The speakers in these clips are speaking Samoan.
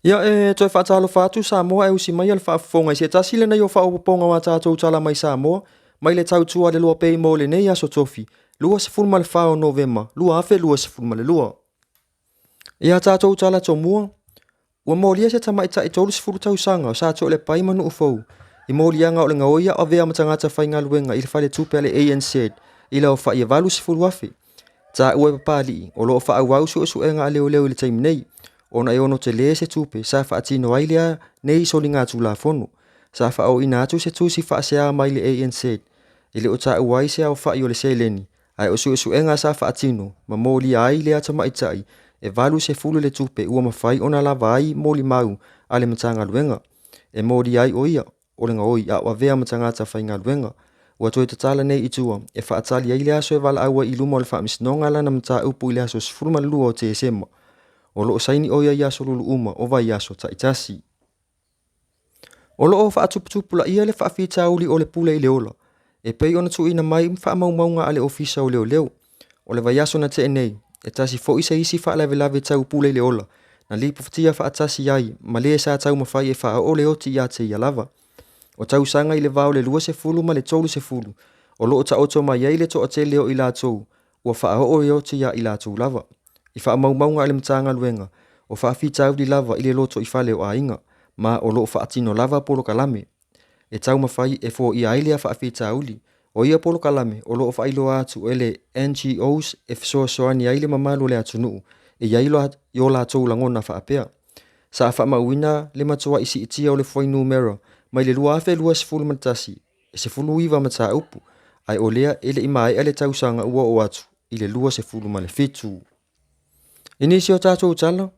Ia, e toe faatalofa atu Samoa e usi mai le faafofoga i se tasi lenei o faaopoopoga o a tatou tala mai Samoa mai le tautua a le Loa mo lenei aso tofi 24 o Novema 2022. Ia tatou tala tomua, ua molia se tamaitai 30 tausaga o sa Toalepai ma Nuufou i moliaga o le gaoia o avea ma tagata faigaluega i le faletupe a le ANZ i le aofai e 80,000. Taua e Papalii o loo faaauau suesuega a leoleo i le taimi nei, ona e ono tele se tupe sa faatino ai lea nei soligatulafono. Sa faaooina atu se tusi faasea mai le ANZ e le o taua ai se aofai o le seleni, ae o suesuega sa faatino ma molia ai lea tamaitai e 80 le tupe ua mafai ona lava ai molimau a le Matagaluega. E molia ai o ia o le gaoi a o avea ma tagata faigaluega. Ua toe tatala nei i tua e faatali ai le aso e valaau ai i luma o le Faamasinoga lana mataupu i le aso 12 o Tesema. O loo saini o ia i aso lulu uma o vaiaso taitasi. O loo faatuputupulaia le faafitauli o le pule i le ola e pei ona tuuina mai faamaumauga a le Ofisa o Leoleo. O le vaiaso na tea nei, e tasi foi se isi faalavelave tau pule i le ola na lipotia faatasi ai ma le sa taumafai e faaoo le oti ia te ia lava. O tausaga i le va o le 20 ma le 30 o loo taoto mai ai le toatele o i latou ua faaoo le oti ia i latou lava. I faamaumauga a le Matagaluega, o faafitauli lava i le lotoifale o aiga, ma o loo faatino lava polokalame e taumafai e foia ai lea faafitauli. O ia polokalame o loo faailoa atu e le NGOs e fesoasoani ai le mamalu o le atunuu e i ai i o latou lagona faapea. Sa faamauina le matuai siitia o le fuainumera mai le 2021 e 19 mataupu, ae o lea e le i maea le tausaga ua oo atu i le 27. I nisi o tatou tala, o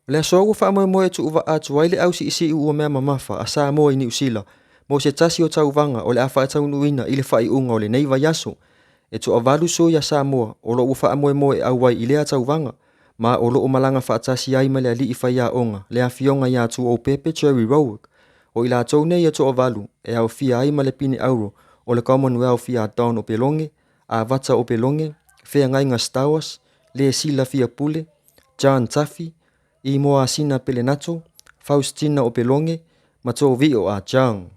le aso ua faamoemoe e tuuvaa atu ai le ausiisii ua mea mamafa a Samoa i Niu Sila mo se tasi o tauvaga o le a faataunuuina i le faaiuga o lenei vaiaso. E toavalu sui a Samoa o loo ua faamoemoe e auai i lea tauvaga, ma o loo malaga faatasi ai ma le alii faiaoga le afioga ia Tuuaupepe Jerry Rowick. O i latou nei e toavalu e aofia ai ma le pine auro o le Commonwealth ia Don Opeloge, Avata Opeloge, Feagaiga Stowers, Le Sila Fiapule, John Taffy, Imoasina Pelenato, Faustina Opeloge ma Tovio a John.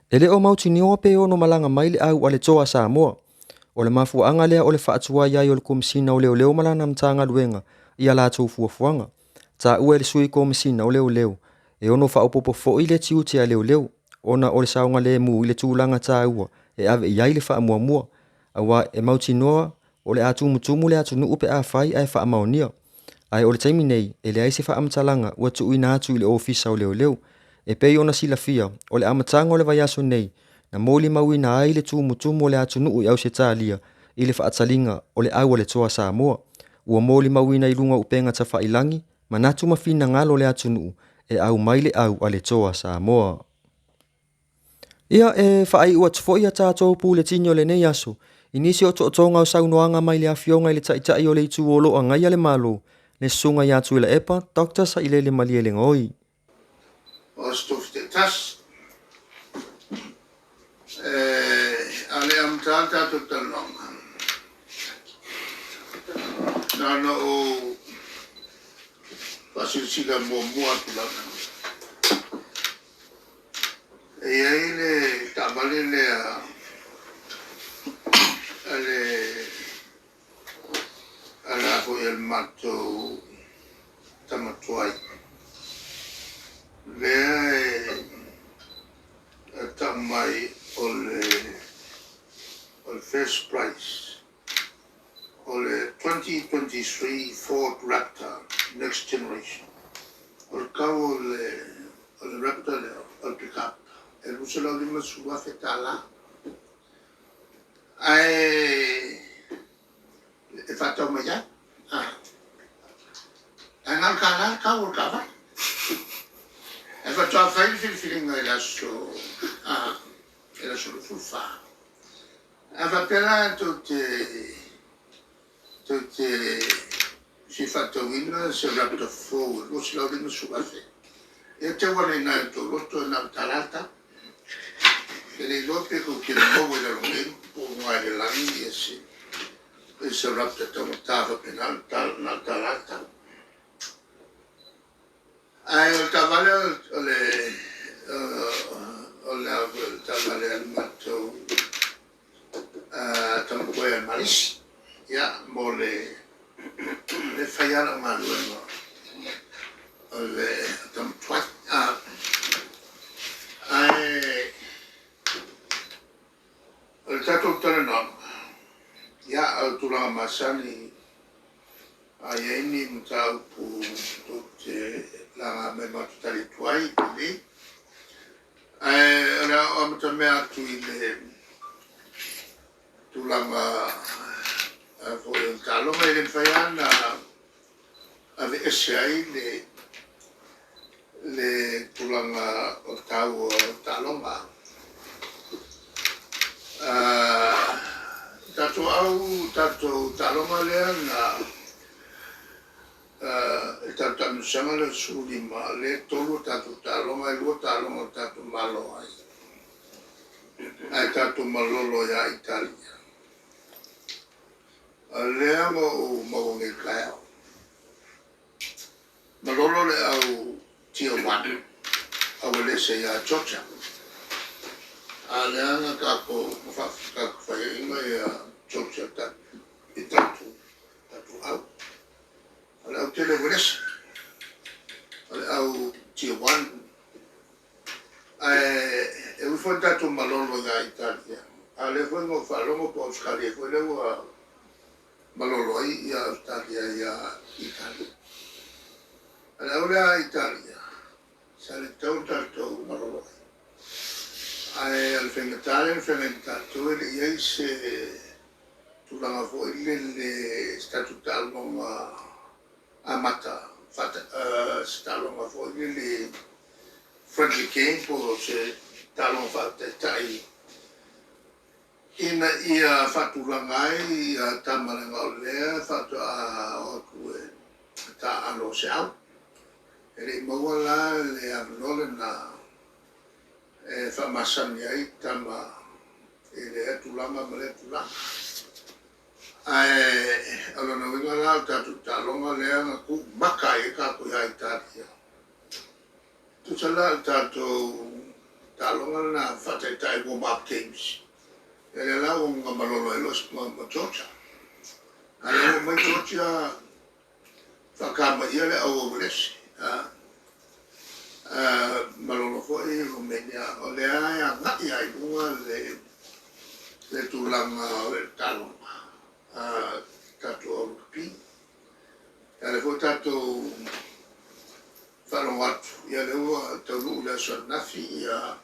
E le o mautinoa pe ono malaga mai le au a le toa Samoa. O le mafuaaga lea o le faatuai ai o le Komesina o Leoleo ma lana Matagaluega ia latou fuafuaga. Taua e le sui Komesina o Leoleo e ono faaopoopo foi le tiute a leoleo ona o le saogalemu i le tulaga taua e ave i ai le faamuamua, auā e mautinoa o le a tumutumu le atunuu pe afai ae faamaonia. Ae o le taimi nei e leai se faamatalaga ua tuuina atu i le Ofisa o Leoleo. E pei ona silafia, o le amataga o le vaiaso nei na molimauina ai le tumutumu o le atunuu i Ausetalia i le faataliga o le au a le toa Samoa. Ua molimauina i luga o upega tafailagi manatu ma finagalo o le atunuu e au mai le au a le toa Samoa. Ia, e faaiu atu foi a tatou puletini o lenei aso i nisi o tootooga o saunoaga mai le afioga i le Taitai o le Itu o loo agaia le Malo, le susuga ia Tuilaepa Dr. Sailele Malielegaoi. O aso tofi taitasi. A le amata le tatou talanoaga, na ona ou faasilasila muamua atu lava. E i ai le taavale lea a le a le foi a le matou tamatuai lea e tau mai o le first price o le 2023 Ford Raptor Next Generation. O le tau o le Raptor lea o le pickup e $250,000. Ae e faatau mai ai. Ae na o le $1 le tau o le taavale. Ae faatoa fai le filifiliga i le aso i le aso 24. A faapea la tou te fia faatauina se Raptor fou e 250,000, ia tau ane i ina i le tou loto e na o le $1 le tau. E le iloa pe tou te maua i lalo nei po o luga i le lagi se Raptor taugata faapena na o le $1 le tau. Ae o le taavale o le o le taavale a le matou tamatoe a Malisi, ia, mo le le fai lava lau galuega o le tamatuai. Ae o le tatou talanoaga, ia, o le tulaga masani a i ai ni mataupu tou te laga mai matou tali atu ai i Ae o le a ou amatamea atu i le tulaga foi o le taaloga e le mafai lava ona aveese ai le tulaga o le taua o taaloga. Tatou au tatou taaloga lea na i le tatou taamilosaga lea o le 15, lea e 3 a tatou taaloga, e 2 taaloga na tatou malo ai, ae tatou malolo ia Italia. O lea na ou maua nei i le taeao, malolo le au Tier 1 au ia Georgia. A o lea na tatou faiaina ia Georgia i tatou au. O le au tele uelese, o le au Tier 1. Ae e ui foi tatou malolo ia Italia, a o lea foi na ou faalogo po o Ausetalia foi lea ua malolo ai ia Ausetalia ia Italia. O le au lea a Italia, sa le tatau ona tatou malolo ai. Ae o le faigata lea na feagai ma tatou, e le i ai se tulaga foi lele, se tatou taaloga amata, se taaloga foi lele friendly game po o se taaloga faataitai ina ia faatulaga ai ia tama leaga o lea faatoa o atu e taaalo se au. E le i maua la le avanoa lena e faamasani ai tama i lea tulaga ma lea tulaga. Ae o lona uiga la o tatou taaloga lea na tuumaka ai tatou ia Italia. Tusa la o le tatou taaloga lena faataitai warm up games. Ia lea la ua malolo ai loa ma Georgia. A lea ua mai Georgia faakamaia le au uelese. Malolo foi Romania. O lea e agai ai luga le tulaga o le taaloga tatou au rugby. Ia lea foi tatou faalogo atu, ia lea ua taunuu i le aso ananafi ia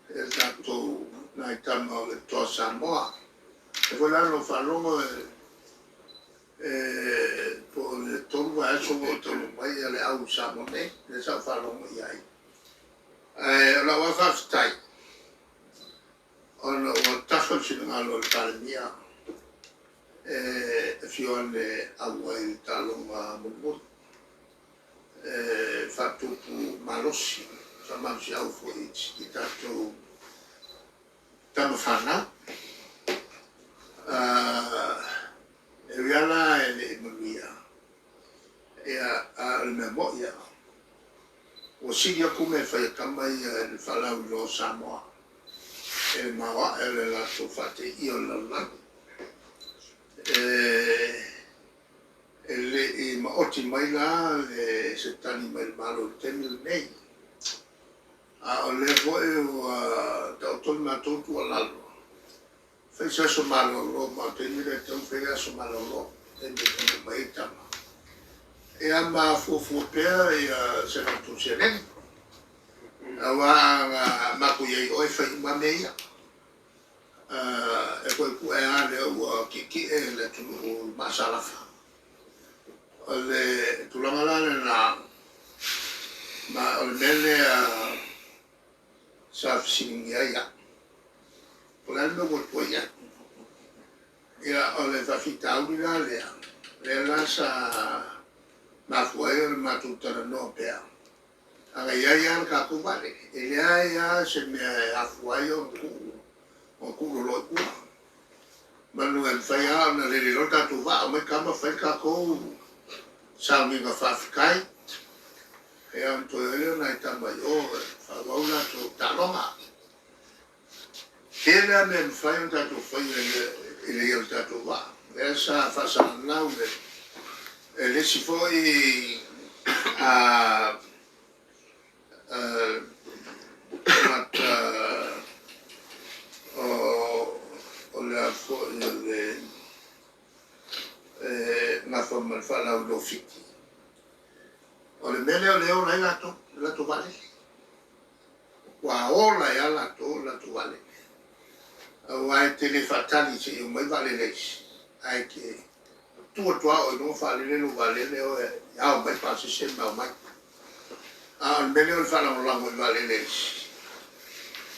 le tatou nai tama o le Toa Samoa. E foi la na ou faalogo e po o le 3 vaiaso ua taunuu mai ia le au Samoa nei, lea sa ou faalogo i ai. Ae o lau lava faafetai, ona ua tafa le finagalo o le Palemia e afio ane auai i le taaloga mulimuli e faatupu malosi, faamalosiau foi i tatou tama fanau. E ui lava la e le i manuia, ia, a o le mea moi lava, ua sili atu mea e fai a tama ia i le faalauiloa o Samoa e le maoae o le latou faateia o le lalolagi. E le i maoti mai la le se tali mai le Malo i le taimi lenei. A o lea foi ua taoto le matou tuualalo, fai se aso malolo, ma o le taimi lea e tatau ona fai le aso malolo, taimi e taunuu mai ai tama. Ia ma fuafua pea ia se latou seleni. Aua a matou i ai o e fai uma mea ia. E puepue lava lea ua tietie le atunuu i maasalafa. O le tulaga la lena, ma o le mea lea sa fesiligia ai au. Po o le a le mea ua tuai ai. Ia, o le faafitauli la lea, lea la sa mafua ai o le matou talanoa pea. A na i ai lava le tatou vaalele, e leai lava se mea e afua ai ona tuu loloa i tua. Manu e mafai lava ona lele loa le tatou vaa, omai tama fai le tatou sauniga faafetai. E ona toe o ai lea o nai tama i o e faaauau latou taaloga. Tele lava mea e mafai ona tatou faia i le ia o le tatou vaa. Lea sa faasalalau e le isi foi a tagata o le a foi o le gafa ma le faalauiloa Fiti. O le mea lea o lea e ola ai latou, le latou vaalele. Ua ola ai lava latou i le latou vaalele. Aua e te le faatali se i omai vaalele a isi, ae te tu atu lava oe i luga faalele lou vaalele oe e ao mai pasese ma ao mai. A o le mea lea o le faalagolago i vaalele a isi,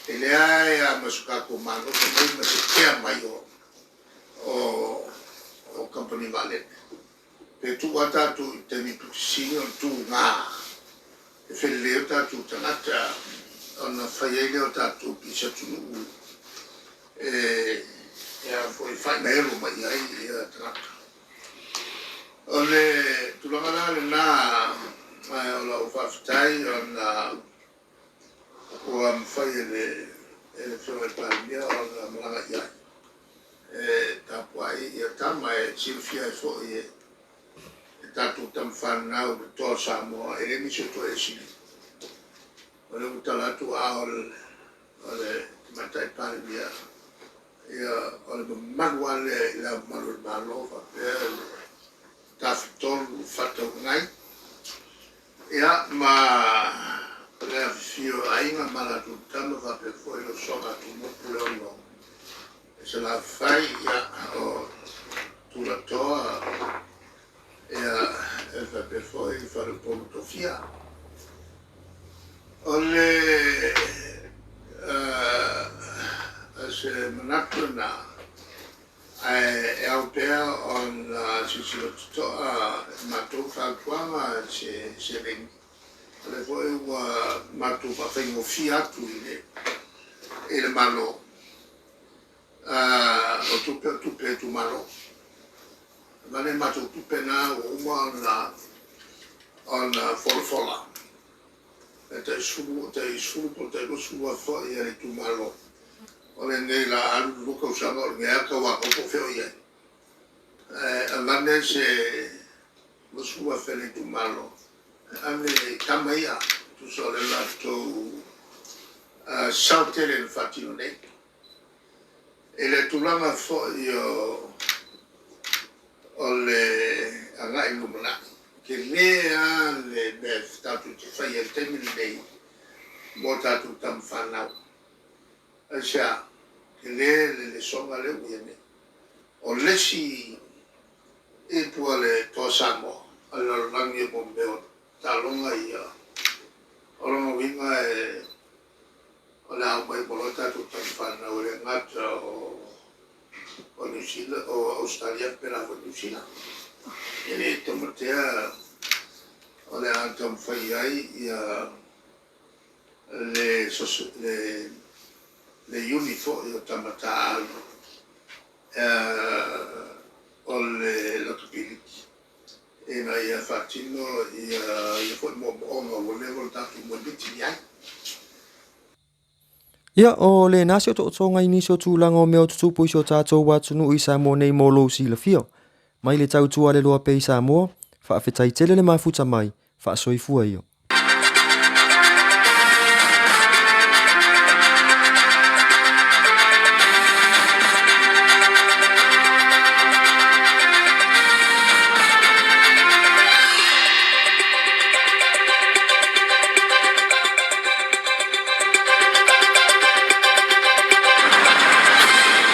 e leai lava ma so tatou Malo se mai ma se kea mai o o kamupani vaalele. Pe tuu lava tatou i le taimi pito sili ona tuga e felelei ai o tatou tagata ona fai ai lea o tatou pisa atunuu e faaimaelo mai ai tagata. O le tulaga la lena o lau faafetai ona ua mafai e le Afioga i le Palemia ona malaga i ai e tapuai ia tama e silafia ai foi e tatou tama fanau le toa o Samoa e le nisi o Toeaesili. O lea ua tala atu a o le Tamaitai Palemia, ia o le mamalu lava lea i Le Ao Mamalu o le Malo faapea le Tafatolu Faatauagai, ia ma le afifio o aiga ma latou tama faapea foi le usoga a Tumotu Leono e Salafai, ia o Tulatoa, ia e faapea foi le Faleupolu Tofia. O le se manatu lena, ae e ao pea ona silasila totoa i matou fautuaga i se seleni. O lea foi ua matou faafaigofie atu i le Malo, o tupe o tupe a itumalo. Avane matou tupe na ua uma ona folafola. E tai 10, tai 10 po o tai 20 afe foi a le itumalo. O lenei la alu le 2 tausaga o lenei lava tau atoa po o fea o i ai. Ae avane se 20 afe a le itumalo e ave i tama ia, tusa o le latou sao tele na faatino nei. I le tulaga foi o le agai i le lumanai, tele lava le mea tatou te faia i le taimi lenei mo tatou tama fanau. Aisea? Tele le lesona lea ua i ai nei. O le isi ipu a le Toa Samoa, a le lalolagi mo mea o taaloga ia, o lona uiga e o le a omai uma loa tatou tama fanau e le gata o Niu Sila, o Ausetalia faapena foi Niu Sila. E le taumatea o le a taumafai ai ia le iuni foi o tama taaalo o le lakapiliki ina ia faatino ia foi moomooga ua leva ona tatou moemiti i ai. Ia, o lena se otootoga i nisi o tulaga o mea o tutupu i si o tatou atunuu i Samoa nei mo lou silafia. Mai le tautua a le Loa pea i Samoa, faafetai tele le mafuta mai, faasoifua ia.